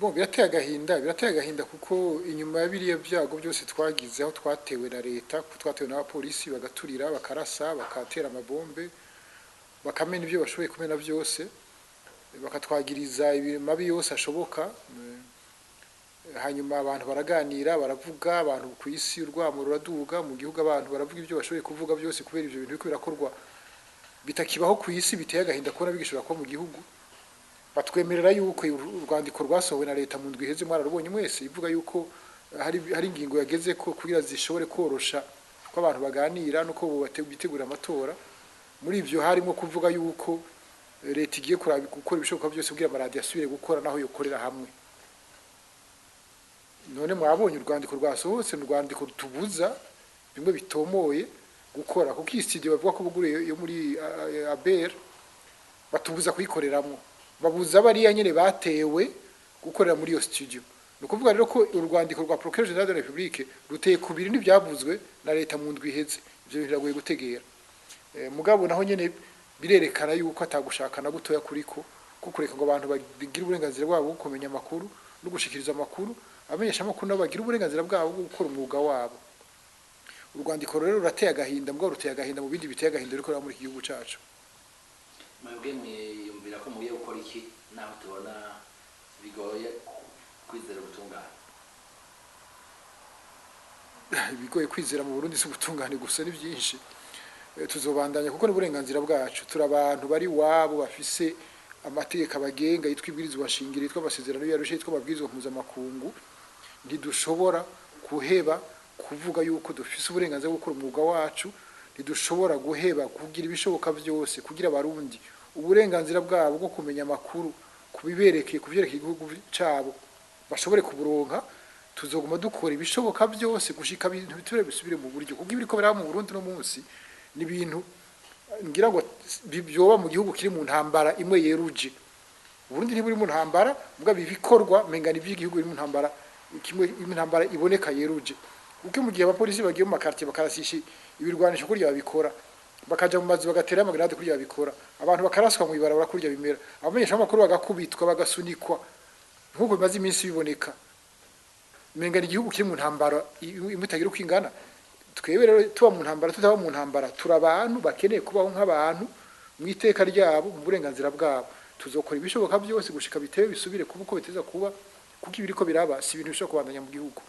Bon, birateye agahinda, birateye agahinda kuko inyuma ya biriya byago byose twagize, aho twatewe na leta, ko twatewe n'abapolisi bagaturira, bakarasa, bakatera amabombe, bakamena ibyo bashoboye kumena byose, bakatwagiriza mabi yose ashoboka. Hanyuma abantu baraganira, baravuga, abantu ku isi urwamo ruraduga, mu gihugu abantu baravuga ibyo bashoboye kuvuga byose kubera ibyo bintu biriko birakorwa bitakibaho ku isi. Biteye agahinda kubona bigishobora kuba mu gihugu. Batwemerera yuko urwandiko rwasohowe na leta mu ndwi iheze, mwararubonye mwese, ivuga yuko hari ingingo yageze ko kugira zishobore korosha ko abantu baganira no ko bitegura amatora. Muri ivyo harimo kuvuga yuko leta igiye kuraba gukora ibishoboka byose kugira amaradiyo asubire gukora naho yokorera hamwe. None mwabonye urwandiko rwasohotse, ni urwandiko rutubuza bimwe bitomoye gukora, kuko iyi studio bavuga ko buguruye yo muri ABR batubuza kuyikoreramwo, babuza bariya nyene batewe gukorera muri iyo studio. Ni ukuvuga rero ko urwandiko rwa Procureur Général de la République ruteye kubiri n'ibyavuzwe na leta mu ndwi iheze. Ivyo bintu biragoye gutegera. Mugabo naho nyene birerekana yuko atagushaka na gutoya kuriko ko kureka ngo abantu bagire uburenganzira bwabo bwo kumenya amakuru no gushikiriza amakuru, abamenyesha amakuru nabo bagira uburenganzira bwabo bwo gukora umwuga wabo. Urwandiko rero rurateye agahinda, mugabo ruteye agahinda mu bindi biteye agahinda riko muri iki gihugu cacu. Mwebwe mwiyumvira ko mugiye gukora iki naho tubona bigoye kwizera ubutungane? Ibigoye kwizera mu Burundi si ubutungane gusa, ni byinshi. Tuzobandanya kuko ni uburenganzira bwacu. Turi abantu bari wabo bafise amategeko abagenga yitwa ibwirizwa shingiro, yitwa amasezerano y'Arusha, yitwa amabwirizwa mpuzamakungu. Ntidushobora kuheba kuvuga yuko dufise uburenganzira bwo gukora umwuga wacu, ntidushobora guheba kugira ibishoboka byose kugira Abarundi uburenganzira bwabo bwo kumenya amakuru kubiberekeye, kuvyerekeye igihugu cabo, bashobore kuburonka. Tuzoguma dukora ibishoboka byose gushika ibintu biture bisubire mu buryo, kuko ibiriko biraba mu Burundi no munsi ni ibintu ngira ngo byoba mu gihugu kiri mu ntambara imwe yeruje. Uburundi ntiburi mu ntambara, mugabo ibikorwa menga ni iby'igihugu biri mu ntambara kimwe, intambara iboneka yeruje, kuko mu gihe abapolisi bagiye mu makartier bakarasisha ibirwanisho kurya babikora, bakaja mu mazu bagatera amagrade kurya babikora, abantu bakaraswa mu ibarabara kurya bimera, abamenyesha amakuru bagakubitwa, bagasunikwa nk'uko bimaze iminsi biboneka, menga ni igihugu kiri mu ntambara imwe itagira uko ingana. Twebwe rero tuba mu ntambara, tutaba mu ntambara, turi abantu bakeneye kubaho nk'abantu mu iteka ryabo, mu burenganzira bwabo. Tuzokora ibishoboka byose gushika bitebe bisubire kuba uko biteza kuba, kuko ibiriko biraba si ibintu bishobora kubandanya mu gihugu.